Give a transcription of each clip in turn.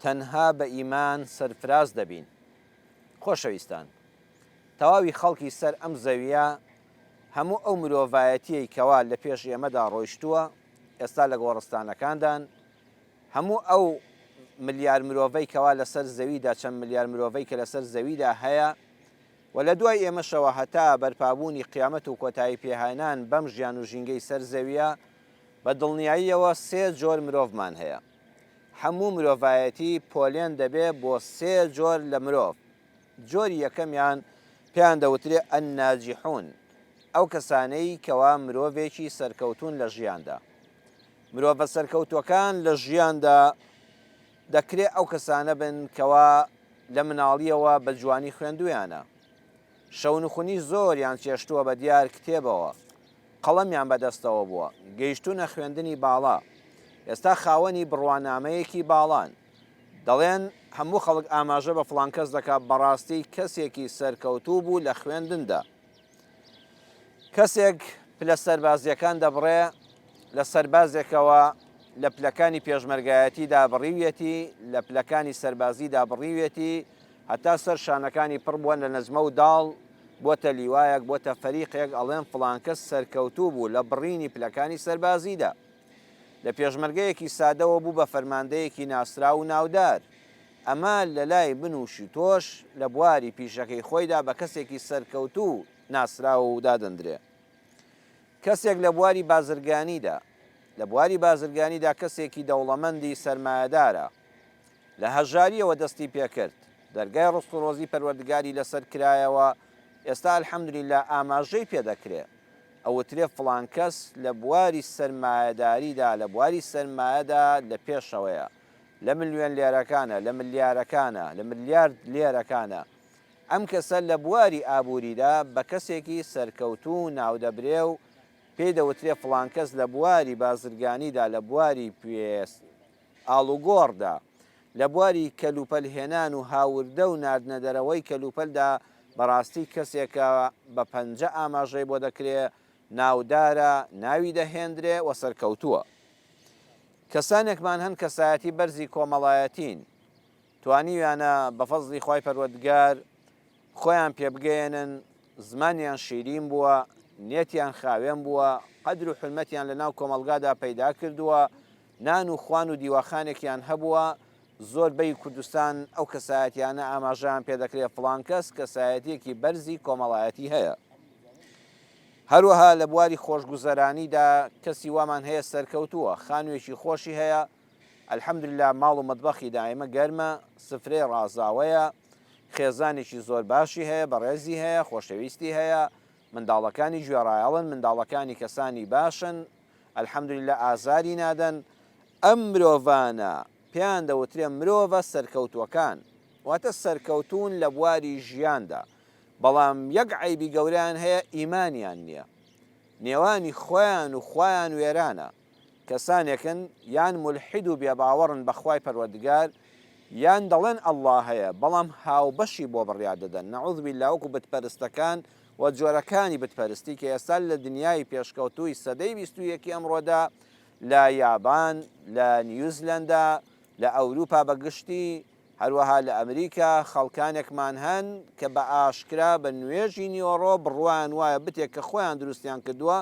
تەنها بە ئیمان سەرفراز دەبین. خۆشەویستان، تەواوی خەڵکی سەر ئەم زەوییە، هەموو ئەو مرۆڤایەتییەی کەوا لە پێش ئێمەدا ڕۆیشتووە، ئێستا لە گۆڕستانەکاندان، هەموو ئەو ملیار مرۆڤەی کەوا لەسەر زەویدا، چەند ملیار مرۆڤەی کە لەسەر زەویدا هەیە و لە دوای ئێمەشەوە هەتا بەرپابوونی قیامەت و کۆتایی پێهێنان بەم ژیان و ژینگەی سەر زەوییە، بە دڵنیاییەوە سێ جۆر مرۆڤمان هەیە. هەموو مرۆڤایەتی پۆلێن دەبێ بۆ سێ جۆر لە مرۆڤ. جۆری یەکەمیان پێیان دەوترێ الناجحون، ئەو کەسانەی کەوا مرۆڤێکی سەرکەوتوون لە ژیاندا. مرۆڤە سەرکەوتووەکان لە ژیاندا دەکرێ ئەو کەسانە بن کەوا لە مناڵییەوە بە جوانی خوێندوویانە. شەونخونی زۆریان چێشتووە بە دیار کتێبەوە، قەڵەمیان بە دەستەوە بووە، گەیشتوونە خوێندنی باڵا، ئێستا خاوەنی بڕوانامەیەکی باڵان. دەڵێن هەموو خەڵک ئاماژە بە فڵان کەس دەکات بەڕاستی کەسێکی سەرکەوتوو بوو لە خوێندندا. کەسێک پلە سەربازییەکان دەبڕێ، لە سەربازێکەوە لە پلەکانی پێشمەرگایەتیدا بڕیویەتی، لە پلەکانی سەربازیدا بڕیویەتی، هەتا سەر شانەکانی پڕ بووە لە نەجمە و داڵ، بۆتە لیوایەک، بۆتە فەریقێک، ئەڵێن فڵان کەس سەرکەوتوو بوو لە بڕینی پلەکانی سەربازیدا. لە پێشمەرگەیەکی سادەوە بوو بە فەرماندەیەکی ناسراو و ناودار. ئەمە لە لای من و تۆش لە بواری پیشەکەی خۆیدا بە کەسێکی سەرکەوتوو ناسراو و دادەندرێ. کەسێک لە بواری بازرگانیدا، لە بواری بازرگانیدا کەسێکی دەوڵەمەندی سەرمایەدارە. لە هەژارییەوە دەستی پێکرد، دەرگای ڕزق و ڕۆزی پەروەردگاری لەسەر کرایەوە، ئێستا الحمدللە ئاماژەی پێدەکرێ، ئەوترێ فڵان کەس لە بواری سەرمایەداریدا، لە بواری سەرمایەدا لە پێشەوەیە، لە ملیۆن لێرەکانە، لە ملیارەکانە، لە ملیارد لێرەکانە. ئەم کەسە لە بواری ئابووریدا بە کەسێکی سەرکەوتوو ناودەبرێ و پێی دەوترێ فڵان کەس لە بواری بازرگانیدا، لە بواری ئاڵوگۆڕدا، لە بواری کەلوپەل هێنان و هاوردە و ناردنەدەرەوەی کەلوپەلدا بەڕاستی کەسێکە بە پەنجە ئاماژەی بۆ دەکرێ، ناودارە، ناوی دەهێندرێ و سەرکەوتووە. کەسانێکمان هەن کەسایەتی بەرزی کۆمەڵایەتین، توانیویانە بە فەزڵی خوای پەروەردگار خۆیان پێبگەیەنن، زمانیان شیرین بووە، نیەتیان خاوێن بووە، قەدر و حورمەتیان لەناو کۆمەڵگادا پەیدا کردووە، نان و خوان و دیواخانێکیان هەبووە، زۆر بەی کوردستان ئەو کەسایەتیانە ئاماژەیان پێدەکرێت فڵان کەس کەسایەتیەکی بەرزی کۆمەڵایەتی هەیە. هەروەها لە بواری خۆشگوزەرانیدا کەسی وامان هەیە سەرکەوتووە، خانوویەکی خۆشی هەیە، الحمدللە ماڵ و مەتبەخی دایمە گەرمە، سفرەی ڕازاوەیە، خێزانێکی زۆر باشی هەیە، بەڕێزی هەیە، خۆشەویستی هەیە، منداڵەکانی گوێڕایەڵن، منداڵەکانی کەسانی باشن، الحمدللە ئازاری نادەن، ئەم مرۆڤانە پێیان دەوترێ مرۆڤە سەرکەوتووەکان، واتە سەرکەوتوون لە بواری ژیاندا، بەڵام یەک عەیبی گەورەیان هەیە ئیمانیان نییە، نێوانی خۆیان و خوایان وێرانە، کەسانێکن یان مولحید و بێباوەڕن بە خوای پەروەردگار یان دەڵێن اللە هەیە بەڵام هاوبەشی بۆ بڕیار دەدەن نعوذ باللە وەکو بت پەرستەکان و جۆرەکانی بت پەرستی کە ئێستا لە دنیای پێشکەوتووی سەدەی 21 ئەمڕۆدا لە یابان لە نیوزلەندا لە ئەوروپا بە گشتی هەروەها لە ئەمریکا خەڵکانێکمان هەن کە بە ئاشکرا بە نوێژی نیوەڕۆ بڕوایان وایە بتێک کە خۆیان دروستیان کردووە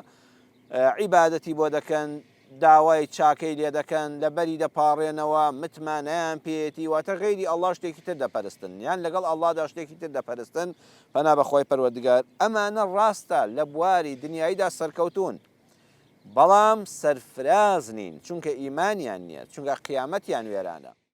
عیبادەتی بۆ دەکەن، داوای چاکەی لێ دەکەن، لەبەری دەپاڕێنەوە، متمانەیان پێیەتی، واتە غەیری ئەڵڵا شتێکی تر دەپەرستن، یان لەگەڵ ئەڵڵادا شتێکی تر دەپەرستن، پەنا بە خوای پەروەردگار، ئەمانە ڕاستە لە بواری دنیاییدا سەرکەوتوون، بەڵام سەرفراز نین، چونکە ئیمانیان نییە، چونکە قیامەتیان وێرانە.